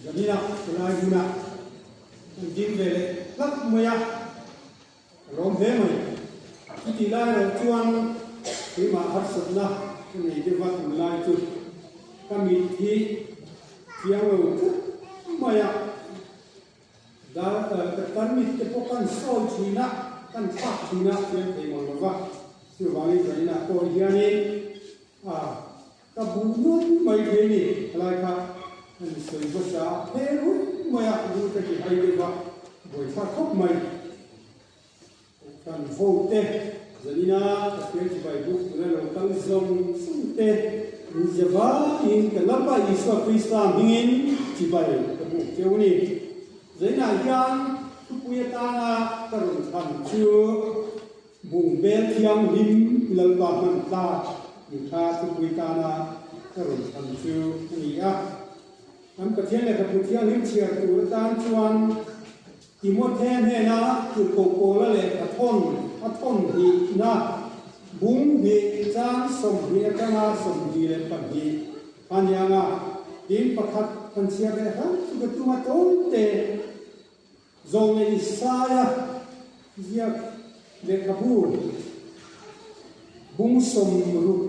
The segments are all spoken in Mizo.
Zaninah helai hmunah kan ding ve leh hlauh mai a, ka lawm hle mai. Chutih lai erawh chuan keimah harsatna ka nei deuh va tunlai chu ka mit hi chiang lo tlat mai a. Kan mit te pawh kan sawi thin a, kan thlak thin a, chiang thei mang lo va. Chuvangin zaninah pawh hianin a ka buh nuai mai thei a ni. Helai kha kan sawi hmasa a, phe ruih mai a, lu te ti hai deuh va, buaithlak khawp mai. Kan vote zanina Pathian chibai buk tura lo kal zawng zawng te min zia vangin kan Lalpa Isua Krista hmingin chibai ka buk cheu a ni. Zainah hian thupui atana ka rawn thlan chu Bungbel Thianghlim Lalpa hman tlak tih kha thupui tana ka rawn thlan chu a ni a. Kan Pathian lehkhabu thianghlim chhiar tur atan chuan Timothe hnena tirhkoh Paula lehkha thawn a thawn hnihna bung hnih chang 20 atanga 22 a ni ang a, tin pakhat kan chhiar leh hlauh chu ka tum a tawite zawng leh Isaia ziak lehkhabu bung 64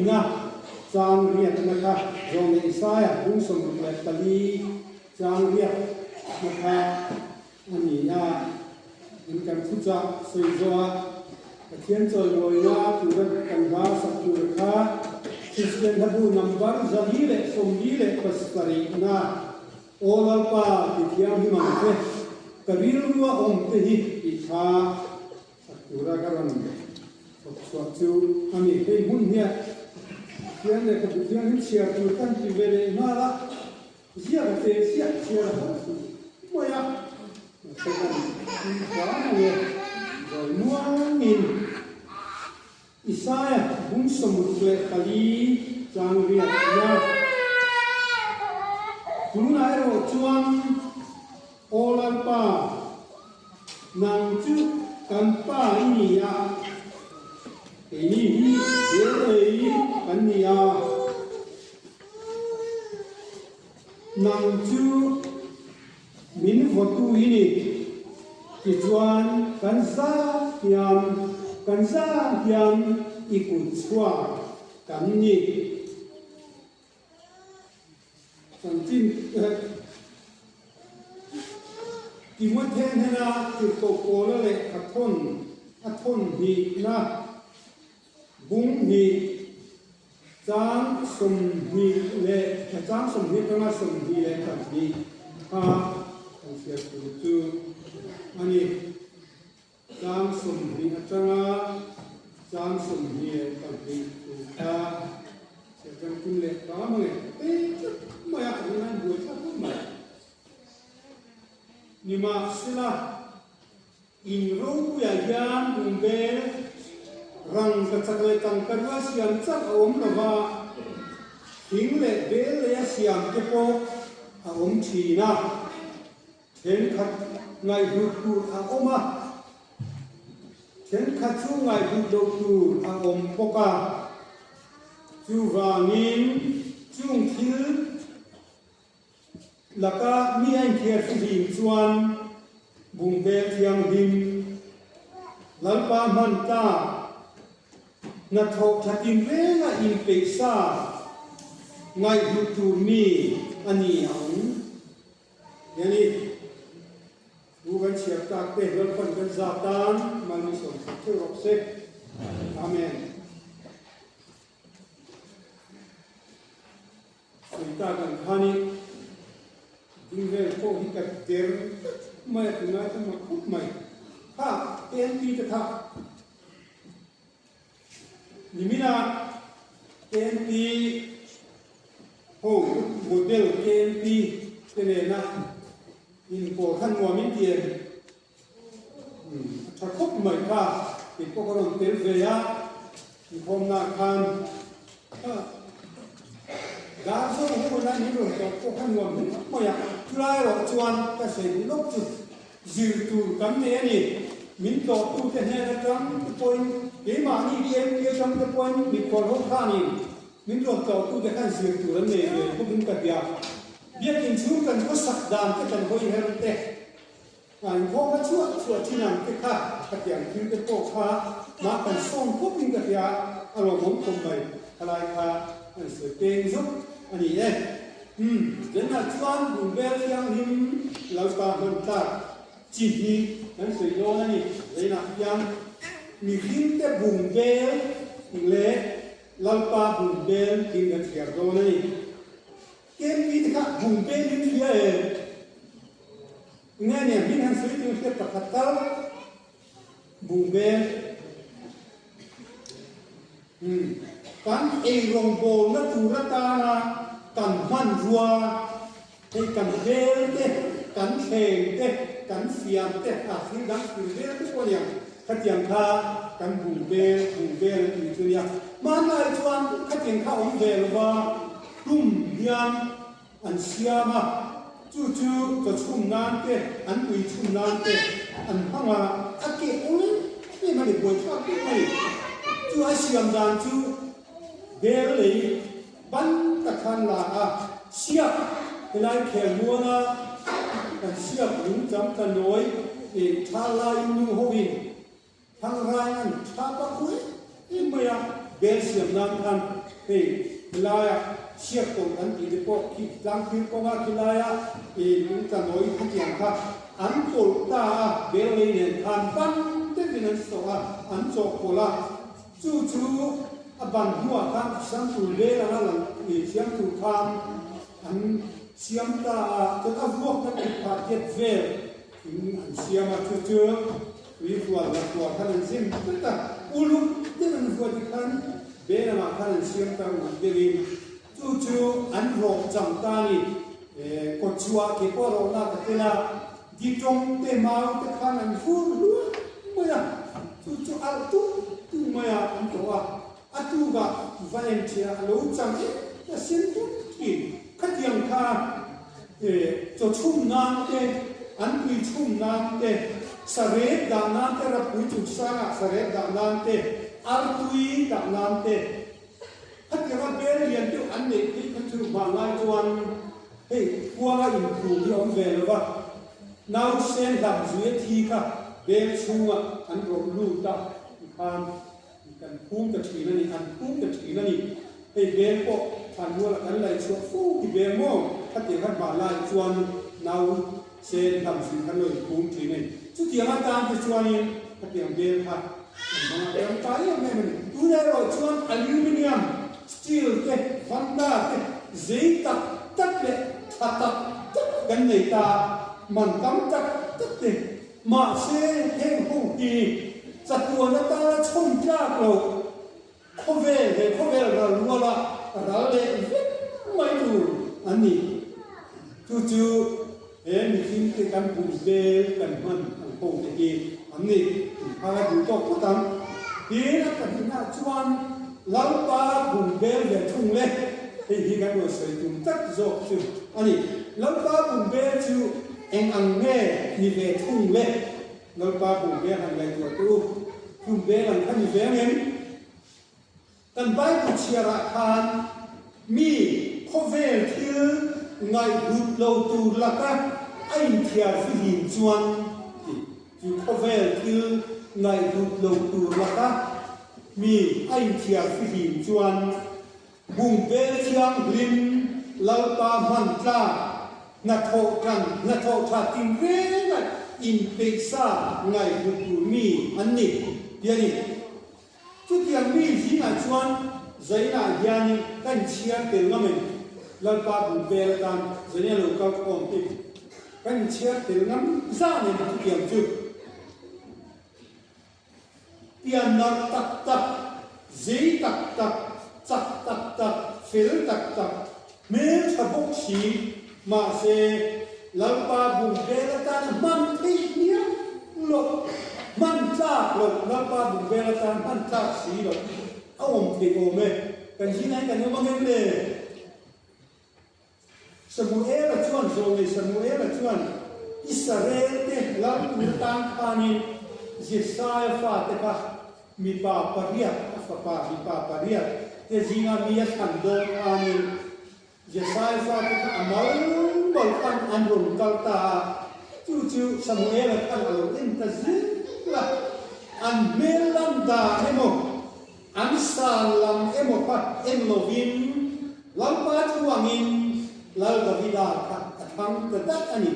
na chang riatna kha zawng leh Isaia bung 64 Chang riak na kha a ni a, in kan thuchah sawi zawh a, Pathian chawimawina tura kan hla sak tur kha Kristian hlabu number 447 na Aw Lalpa ti thianghlim ang che, ka rilrua awm te hi tih kha sak tura ka rawn thawk chhuah chu a ni. Hei hmun hian Pathian lehkhabu thianghlim chhiar tur kan ti ve leh nghal a. Ziak a te chiah chhiar a har thei mai a, mahse kan tui hram ang e, zawi muangin Isaia bung 64 chang riat nia. Tunah erawh chuan Aw Lalpa, nang chu kan Pa i ni a, keini hi hel ei kan ni a. Nang chu min vawtu i ni, tichuan kan zah hian kan zah hian i kut chhuak kan ni. Chanchin Timothy hnena tirhkoh Paula lehkha thawn a thawn hnihna bung hnih Chang 20 leh chang 20 atanga 22 kha kan hriat tur chu a ni. Chang 20 atanga chang 22 tur kha chhiar chang tum leh ta mang e. Tei tlat mai a, tuna in buai thlak khawp mai. Nimahsela. In ropuiah hian bungbel rang ka chak leh tangka rua siam chak a awm lo va, thing leh bel leia siam te pawh a awm thin a, thenkhat ngaihhlut tur a awm a, thenkhat chu ngaihhlut loh tur a awm bawk a. Chuvangin chung thil Laka mi a inthiar fihlim chuan bungbel thianghlim Lalpa hman tlak hnathawh tha tinrenga inpeih sa ngaihhlut tur mi a ni ang. Hian i thu kan chhiar tak te Lalpan kan za tan malmisawm sak theuh rawh se. Amen. Sawi tak ang khan i ding vel pawh hi ka der vek mai a tunlai chu mak khawp mai. Kha KNP te kha nimina KNP ho model KNP te nena inkawl khan nuam in ti em? A tha khawp mai kha, kei pawh ka rawn tel ve a, inkhawmnaah khan dar zawng ho lai min rawn tawh pawh kha nuam hle mai a, chulai erawh chuan ka sawi duh lawk chu zir tur kan nei a ni, min tlawhtute hnen atang te pawhin keimahni KMP atang te pawhin mikhual ho khanin min rawn tlawhtute khan zir tur an nei ve bawkin ka hria. Biakin chhung kan khawsak dan te kan hawi her te, inkhawm kha chhuah chhuah thin ang te kha khatiang thil te pawh kha mah kan sawm khawp in ka hria a lawmawm khawp mai khalai kha kan sawi peng zawk a ni e. Umm, Zenah chuan Bungbel Thianghlim Lalpa hman tlak chi hnih kan sawi dawn a ni. Zenah hian mihringte Bungbel leh Lalpa Bungbel tih kan thliar dawn a ni. KMP te kha Bungbel in hria em? Nge nia hming han sawi tur hriat pakhat tal Bungbel. Umm, kan eirawngbawlna tur atana kan hmanrua, hei kan bel te, kan thleng te, kan fian te, a thil dang thil vel te pawh a niang, khatiang kha kan bung bel, bung bel an tih chu nia. Hmanlai chuan khatiang kha awm ve lova tum hian an siam a, chu chu chaw chhum nan te, an tui chhum nan te an hmang a, a keh awm em em a ni, buaithlak deuh mai. Chu a siam dan chu bel lei ban tak khan la a, siak helai khel muana kan siak lungchang tla nawi ih tha laiin nu hoin Thangrai an tha ta khui em mai a, bel siam nan khan hei helaia chhiat tawh kan tih te pawh khi tlangthir kawnga khilaia ih lung tla nawi khatiang kha an pawlh ta a, bel lei nen khan ban deuhin an sawh a, an chawhpawlh a, chu chu a ban hnuah khan siam tur bel anga lang ih siam tur khan an siam ta a, chuan a vuak na kut phah tiat vel in an siam a, chu chu tui hual la tuah khan an zim vek a, uluk deuh an huat hi khan Belamah khan an siam ta uluk deuhin chu chu an rawh chang ta a ni. Kawtchhuah ke pawh rawh lak a tel a, di tawng te mau te khan an vur hluai mai a, chu chu alh tuk tuk mai a an tawh a, a tukah va en ṭhiah a lo chang em a sen tuk thin. Khatiang kha Chaw chhum nan te, an tui chhum nan te, sarep dah nan te, rapui chung sangah sarep dah nan te, artui dah nan te, khatianga bel lian deuh an neih phei kha chu vanlai chuan hei kuanga inphum hi a awm ve lo va, nausen hlam zuia thi kha bel chhungah an rawlh lut a tikhan Kan phum ta thin a ni, an phum ta thin a ni. Hei bel pawh thlanmualah kan laih chhuah fo ti bel maw? Khatiang khan hmah lai chuan nau sen hlam zin khan lo inphum thin a ni. Chutiang atan te chuanin khatiang bel kha an hmang a, kan kai em em a ni. Tunah erawh chuan aluminium, steel te, vanda te zei tak tak leh tha tak tak kan nei ta a, man tam tak tak te. Mahse, heng ho hi chatuan atana chhawn tlak loh khawvel he khawvel ral ruala ral leh vek mai tur an ni. Chu chu he mihringte kan hmuh vel kan hman ang ho te hi an ni. Inphar a duh tawk phawt ang. Tin, a pahnihnaah chuan Lalpa bum bel ve thung le. Hei hi kan rawn sawi tum tak zawk chu a ni. Lalpa bum bel chu Eng ang nge ni ve thung le? Lalpa bum bel han ngaihtuah teh u. Thum bel ang kha ni ve ang em? Kan Bible chhiarah khan mi khawvel thil ngaihhlut lo tur laka a inthiar fihlim chuan tih chu khawvel thil ngaihhlut lo tur laka mi a inthiar fihlim chuan Bungbel thianghlim Lalpa hman tlak hnathawh tan hnathawh tha tinreng a inpeihsa ngaihhlu tur mi an ni ti a ni. Chutiang mi zingah chuan Zainah hianin ka inchhiar tel ngam em? Lalpa bungbel atan Zaina lo kal khawm hi ka inchhiar tel ngam zan em chutiang chu? Pian nalh tak tak, zei tak tak, chak tak tak, fel tak tak, hmeltha bawk si, mahse Lalpa bum vel atan hman theih hmiah loh, hman tlak loh, Lalpa bum vel atan hman tlak si loh a awm theih awm e. Kan zingah hian kan awm ang em le? Samuela chuan zawlnei Samuela chuan Israelte lal tur atan khanin Jesaia fate kha mipa pariat, a fapa mipa pariat te zinga mi a thlan dawn khanin. Jesai fate kha a mal mal khan an rawn kal ta a, chu chu Samuela khan a lo en ta zel a, an hmel lam dan emaw, an san lam emaw kha en lovin Lalpa thuangin Lal Davida kha a thlang ta daih a ni.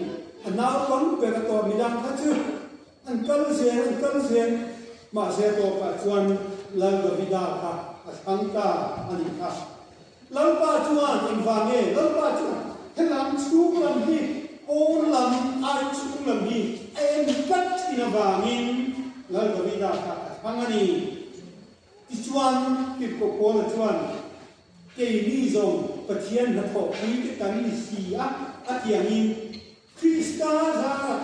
A naupang ber a tawh midang kha chu an kal zel an kal zel, mahse tawpah chuan Lal Davida kha a thlang ta a nih kha. Lalpa chuan engvang nge? Lalpa chuan helam chhung lam hi pawn lam ai chhung lam hi a en tlat thin avangin Lal Davida kha a thlang a ni. Tichuan Tirhkoh Paula chuan, Keini zawng Pathian hnathawhpui te kan ni si a, a tiangin Krista zarah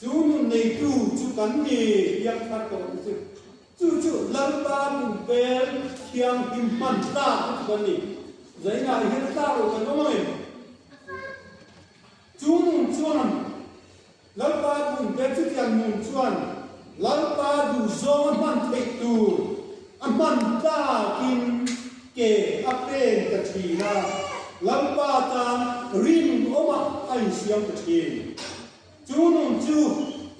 Chu nun neitu chu kan ni piang thar tawh te chu. Chu chu Lalpa pumpel thianghlim hman tlak te chu kan ni. Zainah hian a tlak lo kan awm ang em? Chu nun chuan Lalpa pumpel chutiang nun chuan Lalpa duhzawng a hman theih tur a hman tlakin ke a pen ta thin a, Lalpa tan rinawmah a insiam ta thin. Chu nun chu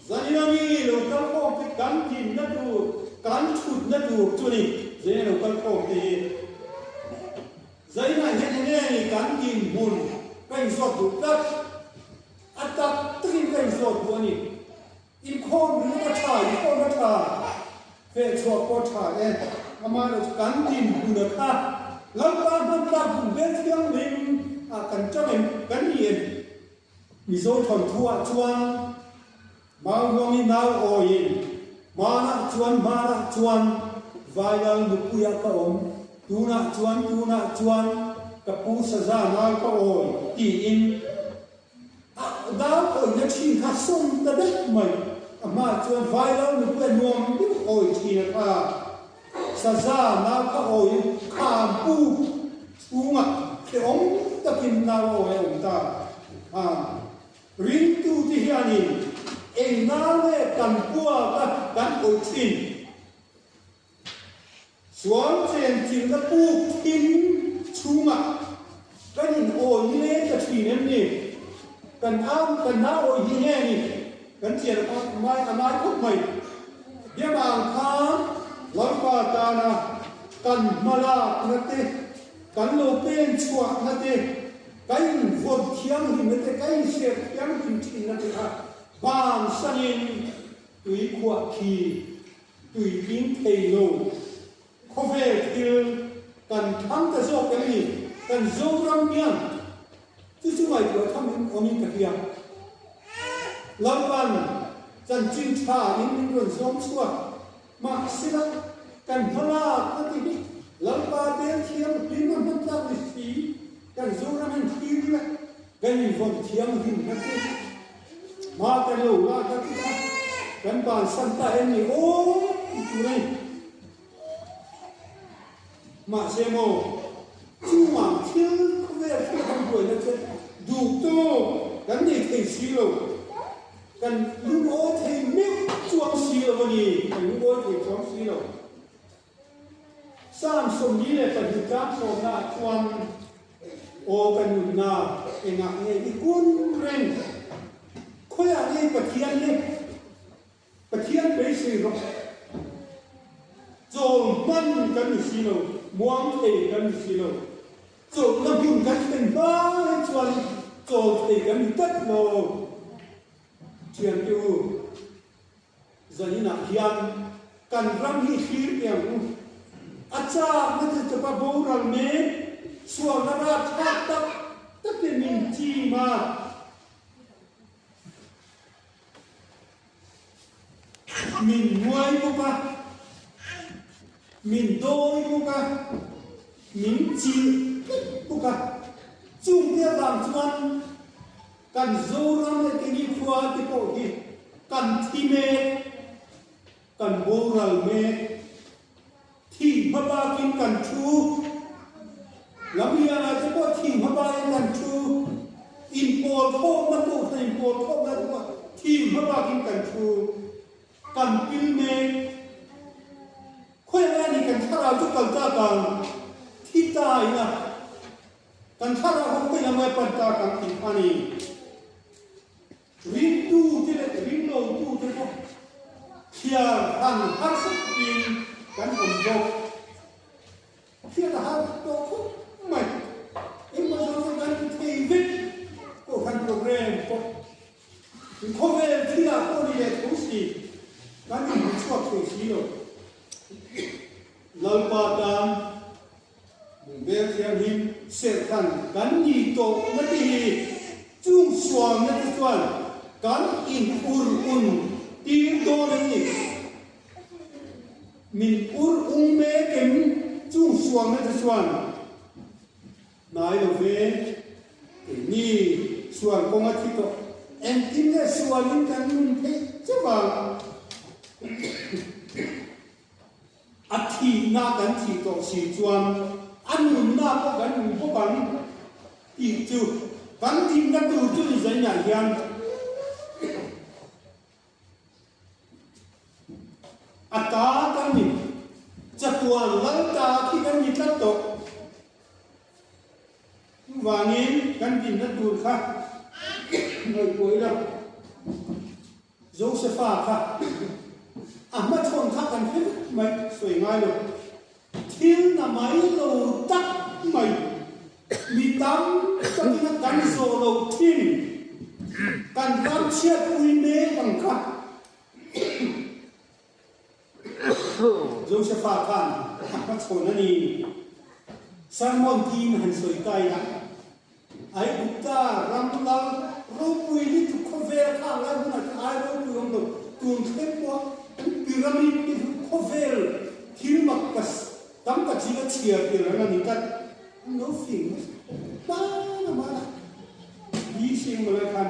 Zanina mi lo kal khawm te kan dinna tur, kan thutna tur chu ni. Zanina lo kal khawm te hi Zanina hian enge ni kan dinhmun ka inzawt duh tlat. A tak takin ka inzawt duh a ni. Inkhawm ringawt a tha, inkhawm a tha, fehchhuah pawh a tha e. Amaherawhchu chu kan dinhmun a kha Lalpa hman tlak hun vel thianghlim ah kan tang em, kan ni em? Mizo thawnthuah chuan Mauruangi nau awiin hmanah chuan hmanah chuan Vailal nupuiah ka awm, tunah chuan tunah chuan ka pu Saza nau ka awi tiin a nau awihna thin kha sawm ta daih mai. A hmaah chuan Vailal nupuia nuam deuh awi thin a kha Saza nau kha awiin kham pu chhungah hrehawm takin nau awi a awm ta a. Ringtute hianin eng nau nge kan puak a kan awih thin? Sual chen chilhna puk thim chhungah kan in awi ni leng ta thin em ni? Kan au kan nau awih hi nge ni? Kan chian a a ngai khawp mai. Biamang khan Lalpa tana kan hmalakna te, kan lo pen chhuahna te, kan invawn thianghlimna te, kan inhriat thianghlim thinna te kha bansanin tui khuah khi tui tling thei lo khawvel thil kan thlang ta zawk em ni? Kan Zoram hian Chu chu ngaihtuah tham in awm in ka hria. Lalpan chanchin tha in min rawn zawng chhuak. Mahsela kan hmalak na ti hi Lalpa tel thiam hlim a hman tlak ni si, kan Zoram in thlir ila kan invawn thianghlim na te hma kan lo lak a ti kha kan bansan ta em ni aw ti tur a ni. Mahse maw, chungah thil khawvel thil kan buaina che duh tawk kan nei thei si lo, kan lungawi thei meuh chuang si lo a ni, kan lungawi thei chuang si lo. Psalm 42 tlang sawmnaah chuan, Aw ka nunna, engah nge i kun reng? Khawiah nge Pathian hi? Pathian beisei rawh. Chawl hman kan ni si lo, muang thei kan ni si lo. Chawlhna hmun kan thlen hma hi chuan chawl thei kan ni tlat lo. Thiante u, zaninah hian kan ram hi thlir teh ang u. A chakna chu chawpa boral mek, sualna rapthlak tak takin min chim a. Min nguai bawk a, min dawi bawk a, min chilh tlat bawk a. Chungte avang chuan kan Zoram leh keini khua te pawh hi kan thi mek, kan boral mek. Thing hmabakin kan thu, Lamlianah te pawh thing hmabakin kan thu, inpawl khawmna pawh khan inpawl khawmna te pawh thing hmabakin kan thu, kan pil mek. Khawiah nge ni kan thlarau chu kal tak ang, thi ta ila kan. Kan thlarau ho khawi lam ngai pan ta kan tih a ni. Ringtute leh ringlotute pawh thiar han harsa takin kan awm bawk. Thiat a har tawh khawp mai. Engmah zawng zawng kan ti thei vek Kohhran program pawh khawvel thilah pawh ni leh tho si kan inhmu chhuak thei si lo. Lalpa tan Bel thianghlim serhtan kan ni tawh na te hi chung sualna te chuan kan in ur un tir dawn an ni. Min ur ung mek em chung sualna te chuan hnai lo ve keini sual kawnga thi tawh engtin nge sualin kan nun theih chauh ang. A thihna kan thih tawh si chuan a nunna pawh kan hmu bawk ang tih chu kan dinna tur chu ni zainah hian a ta kan ni, chatuan lal ta khi kan ni tlat tawh. Chuvangin kan dinna tur kha ngaihtuah ila. Josefa kha a hmachhawn kha kan hre vek mai, sawi ngai lo. Thil na mai lo tak mai, mi tam takin a kan zawh lo thin, kan ram chhiatpui mek ang kha. Josefa khan a hmachhawn a ni. Sermon tiin han sawi ta ila, Aigupta ram lal ropui lutuk khawvel kha a lai hunah chuan ai ropui awm lo, tun thleng pawh an pyramid te chu khawvel thil mak ka tam tak zing a chhiar tir ang a ni tlat. An lo fing nasa hman a hman a, BC emaw lai khan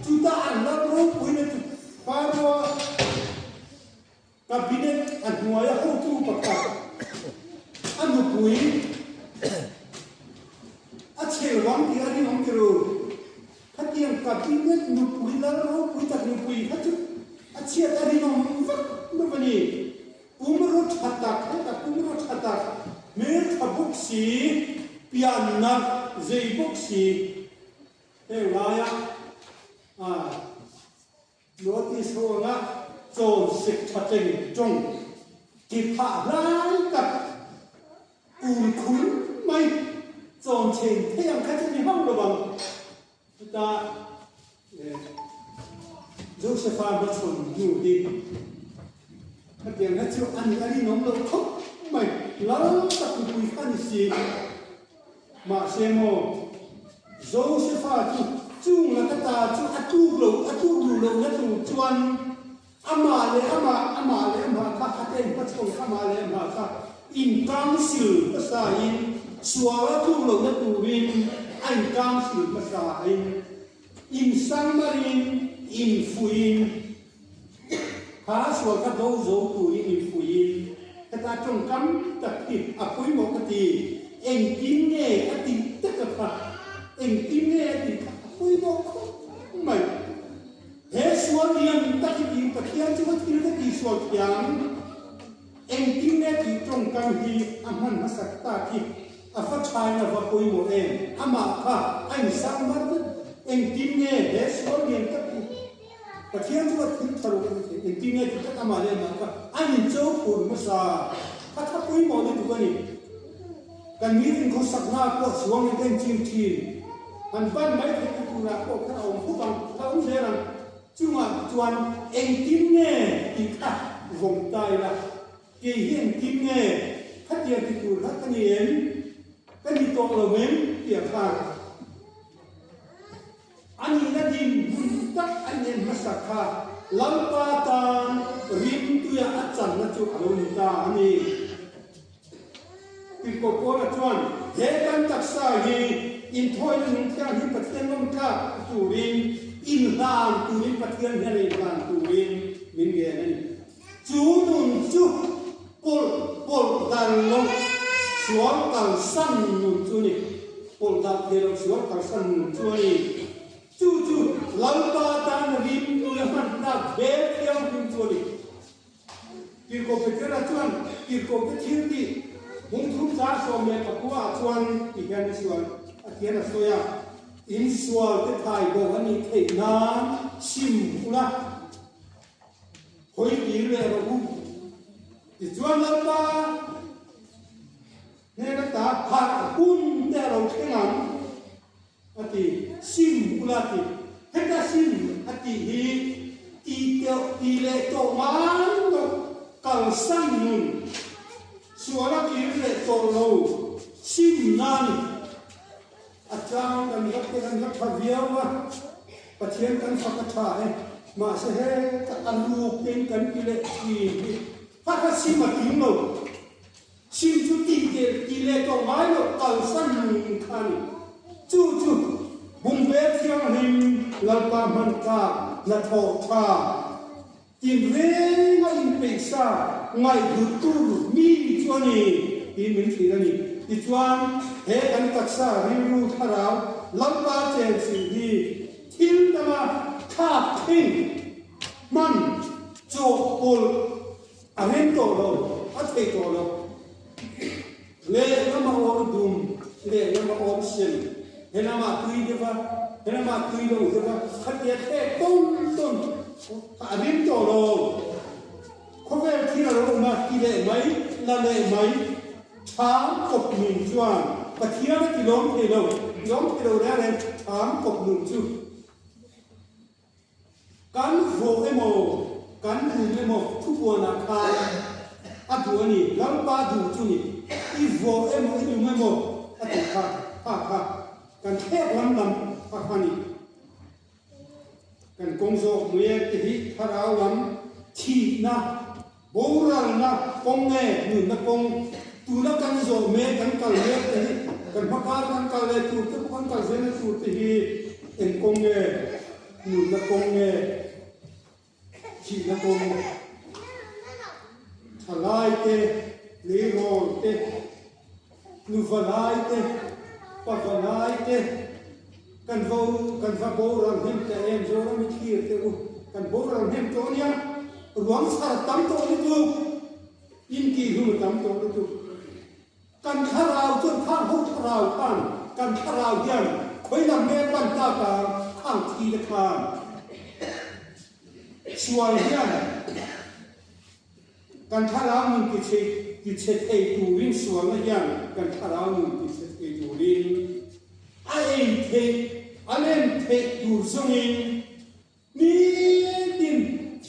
chutah an lal ropui na chu Pharaoh-a Cabinet a hnuaia hotu pakhat a nupui a chhel vang tih a rinawm ti ru. Khatiang Cabinet nupui lal ropui tak nupui kha chu a chhiat a rinawm vak lo a ni. Pumraw tha tak, heta pumraw tha tak, hmeltha bawk si, pian nalh zei bawk si, heng laia ah Notice ho anga chawn sek tha tleng tawng ti phah hlai tak ul khur mai chawn chhen thei ang kha chu ni hauh lo ang. Chutah Josepha hmachhawn hnu hi khatiang kha chu a ni a rinawm lo khawp mai, lal tak nupui kha a ni si. Mahse maw, Josefa chu chung laka ta chu a tluk lo, a tluk duh loh na tur chuan amah leh amah, amah leh amah kha a tent hmachhawn kha amah leh amah kha in council hmasa in sual a tluk loh na turin a in council hmasa in, in sangmarin, in fuihin, kha sual kha do zo turin in fuihin heta tawngkam tak hi a pawimawh ka ti. Engtin nge a tih tak a kha? Engtin nge a tih kha a pawimawh khawp mai. He sual lian tak hi tiin Pathian chu ka thil ka tihsual thiam. Engtin nge tih tawngkam hi a hman hmasak tak hi a fa thain a va pawimawh em? Amah kha a insang mar vek. Engtin nge he sual lian tak hi Pathian chu a thil tha lo ka ti thei. Engtin nge tih tak amah leh amah kha a incho phur hmasa. Kha tha pawimawh lutuk a ni. Kan meeting khawsakna pawh chuang in ka inching thin. Han ban mai theihna turah pawh khan a awm khawp ang, a awm zel ang. Chungah chuan engtin nge tih kha vawng ta ila, kei hi engtin nge khatiang ti tur kha ka ni em? Ka ni tawh lo em? tih a khan. A nihna dinhmun tak a nen hmasa kha Lalpa tan rimtuia a channa chu a lo ni ta a ni. Tirhkoh Paula chuan, He kan taksa hi inthawina nung thianghlim Pathian lawmtlak turin, inhlan turin Pathian hian a inhlan turin min ngen a ni. Chu nun chu pawlh pawlh dan lo sual kalsan nun chu a ni. Pawlh dah thei lo sual kalsan nun chu a ni. Chu chu Lalpa tan rimtui a hman tlak hmel thianghlim chu a ni. Tirhkoh Petera chuan tirhkohte thil tih hung thum 18 ah chuan ti hian a sual. a tian a sawi a, in sual te thai bo a nih theih nan sim ula, hawi kir leh rawh u. Tichuan Lalpa hnen ata harh hun te a lo thleng ang a ti, sim ula ti. Heta sim a tih hi ti teuh ti leh tawh ngai lo, kalsan nun, sual a kir leh tawh lo, sim na a ni. A chang kan vat te kan vat tha viau a, Pathian kan fak a tha e, mahse heta a luk te in kan ti leh thin hi kha kha sim a tling lo. Sim chu tih te tih leh tawh ngai loh kalsan nun kha a ni. Chu chu Bungbel Thianghlim Lalpa hman tlak hnathawh tha Tinreng a inpeihsa ngaihhlut tur mi chu a ni tiin min thlir a ni. Tichuan, he kan taksa rilru thlarau Lalpa chenchilh hi thil danga thlak thin hman chawhpawlh a rem tawh lo, a thei tawh lo. Lehlam a awm dum, lehlam a awm sen, helamah tui deuh a, helamah tui lo deuh a, khatia thlek tawn tawn kha a rim tawh lo. Khawvel thil a lo awm a, ti leh mai, la leh mai, ṭham kawp nun chuan Pathian a ti lawm thei lo, lawm thei lo reng reng ṭham kawp nun chu. Kan vawh emaw, kan lum emaw thupuanah khan a duh a ni, Lalpa duh chu ni, i vawh emaw i lum emaw a tih kha, kha kha kan thlek lam lam kha kha ni. Kan kawng zawk muiek te hi thlarau lam thihna, boralna kawng nge nunna kawng, tuna kan zawh mek, kan kal mek te hi, kan hmakar kan kal leh tur te pawh kan kal zelna tur te hi eng kawng nge, nunna kawng nge, thihna kawng, thalai te, leirawl te, nuva lai te, pava lai te, kan vo kan va boral hnem ta em Zoram i thlir teh u, kan boral hnem tawh ania, ruang chhar tam tawh lutuk, intihhlum a tam tawh lutuk. Kan thlarau chuan khang ho thlarau khan kan thlarau hian khawi lam nge pan tak a khang thi te khan sual hian Kan thlarau nun tichhe tichhe thei turin sualna hian kan thlarau nun tichhe thei turin a ei theih, a lem theih tur zawngin nitin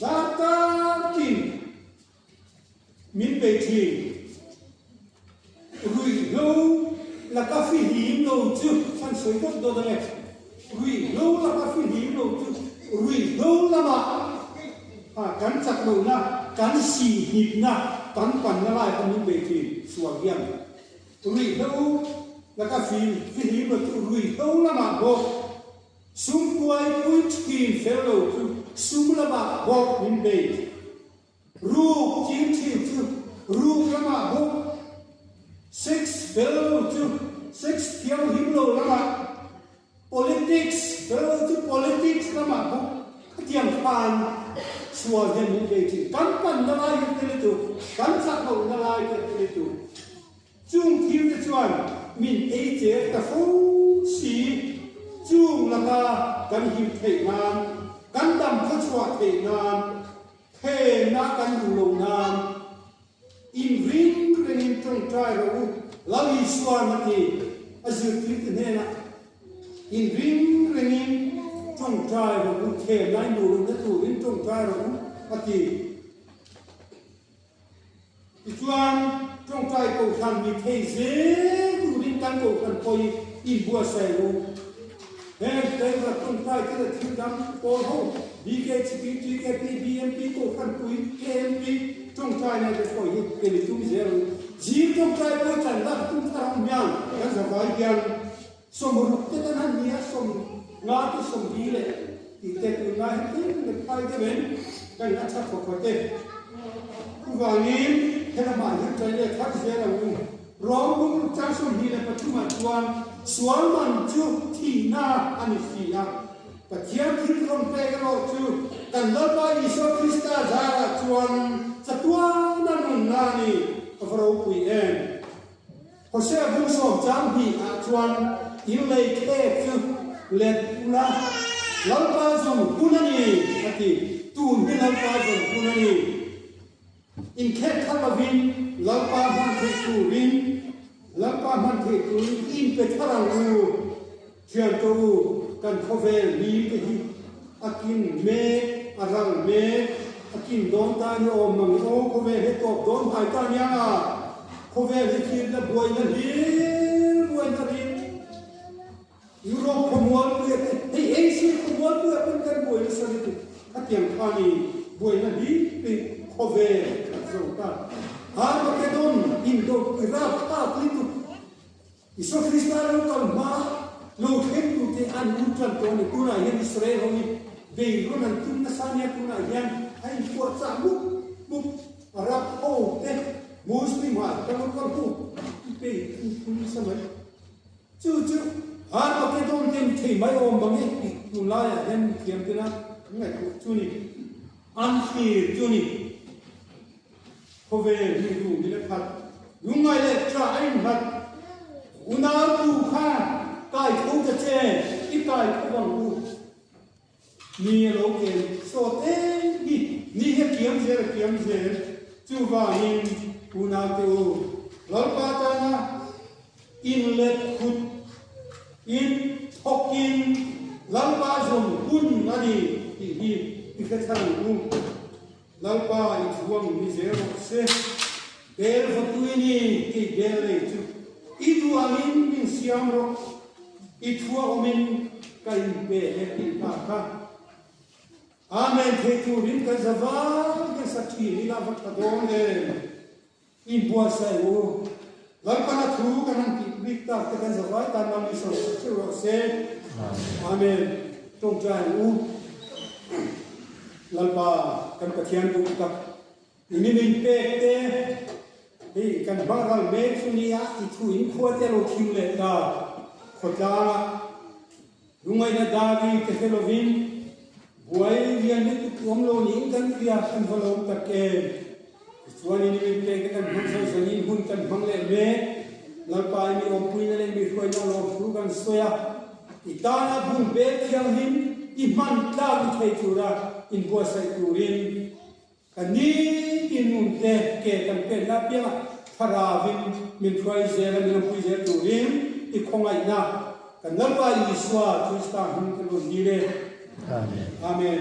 darkartin min bei thin. Ruihhlo laka fihlim lo chu an sawi dawt dawt ang e. Ruihhlo laka fihlim lo chu ruihhlo lamah kan chak lohna, kan sihhnipna, kan panna lai kha min bei thin sual hian. Ruihhlo laka fihlim lo chu ruihhlo lamah bawk sum kuaipui thin fel lo chu sum lamah bawk min bei. Ruk ching thin chu ruk lamah bawk, sex fel lo chu sex thianghlim lo lamah, politics fel lo chu politics lamah bawk khatiang khan sual hian min bei thin. Kan panna lai hi te lutuk, kan chak lohna lai te lutuk. Chung thil te chuan min ei cher ta fo si. Chung laka kan him theih nan, kan dam khawchhuah theih nan, Themna kan duh lo nan inring rengin tawngtai rawh u, Lal Isuan a ti. A zirtirte hnenah inring rengin tawngtai rawh u, themna in duh lohna turin tawngtai rawh u, a ti. Tichuan, tawngtai kohhran mi thei zel turin kan kohhran pawhin inbuatsaih u. Heng driver tawngtai te leh thil dang pawl ho, BKHP, TKP, BMP, kohhran pui, KMP, tawngtai lai te pawh hi tel i tum zel u. Zing tawngtai pawh chan lak tum thar ang hian kan zavai hian Sawmruk te kan han ni a, sawmnga te sawmli leh tih te tunlai hi tlem leh phai deuh in kan a tha khawkhaw te. Chuvangin helamah hian ṭai leh thar zel ang u. Rawng bung chang 23 ah chuan sual man chu thihna a ni si a, Pathian thil rawn pek erawh chu kan Lalpa Isua Krista zarah chuan chatuana nunna a ni. A va ropui em! Hosea bung sawm chang hnih ah chuan in lei khek chu let ula, Lalpa zawn hun a ni, a ti. Tun hi Lalpa zawn hun a ni. Inkhek kha lovin Lalpa hman theih turin Lalpa hman theih turin inpe thar ang u. Thiante u, kan khawvel ni te hi a kin mek, a ral mek, a kin dawn ta ni awm mang i aw, khawvel hi tawp dawn hnai ta nia, khawvel hi thirna buaina hlir buaina ring. Europe khawmualpuia te, hei Asia khawmualpuia pawn kan buai nasa lutuk, khatiang kha ni buaina hlir hi khawvel a zo ta. Armageddon indopui rapthlak lutuk. Isua Krista lo kal hma lo thleng tute an lut tan tawh a ni. Tunah hian Israel ho hi beirawn an tum nasa nia, tunah hian a inpuahchah mup mup. Arab ho te Muslim ah kan lo kal ho pe in nasa mai. Chu chu Armageddon te ni thei mai awm bang e tih tunlaiah hian mithiam tena an ngaihtuah chu ni. An thlir chu ni. Khawvel hi ru ni le khat, lungngai leh tha a innghat. Unau tu kha kai tho ta che, i kai tho ang u. Ni a lo ken sawt em hi, ni hi a kiam zel a kiam zel. Chuvangin unau te u, Lalpa tana inlet khut in thawkin Lalpa zawm hun a ni tih hi i hre thar ang u. Lalpa i thuang ni zel rawh se. Bel va tui ni tih bel lei chu i duh angin min siam rawh, i thua awmin ka inpe he tih hna kha. Amen thei turin kan za vang hian sa thin ila va tha dawn em. Inbuatsaih u. Lalpana thu kan han tih bik tak te kan za vai tan mang i sawi sak theuh rawh se. Amen. Tawngtai ang u. Lalpa kan Pathian duh tak i ni min pek te hei kan hmang ral mek chu nia i thu in khua te lo thim leh ta khawtlang ah Lungaihna dari te hre lovin buai lian lutuk awm lo niin kan hria, kan va lawm tak em? Tichuanin i min pek te kan hmang zo zanin hun kan hmang leh mek. Lalpa i mi awmpuina leh mi hruaina lawm thu kan sawi a, i tana bung bel thianghlim i hman tlak i thei tura inbuatsaih turin Ka nitin nun te ke kan penna apiangah Thlarauin min hruai zel a, min awmpui zel turin i khawngaihna kan Lalpa Isua Krista hming ka rawn dil e. Amen. Amen.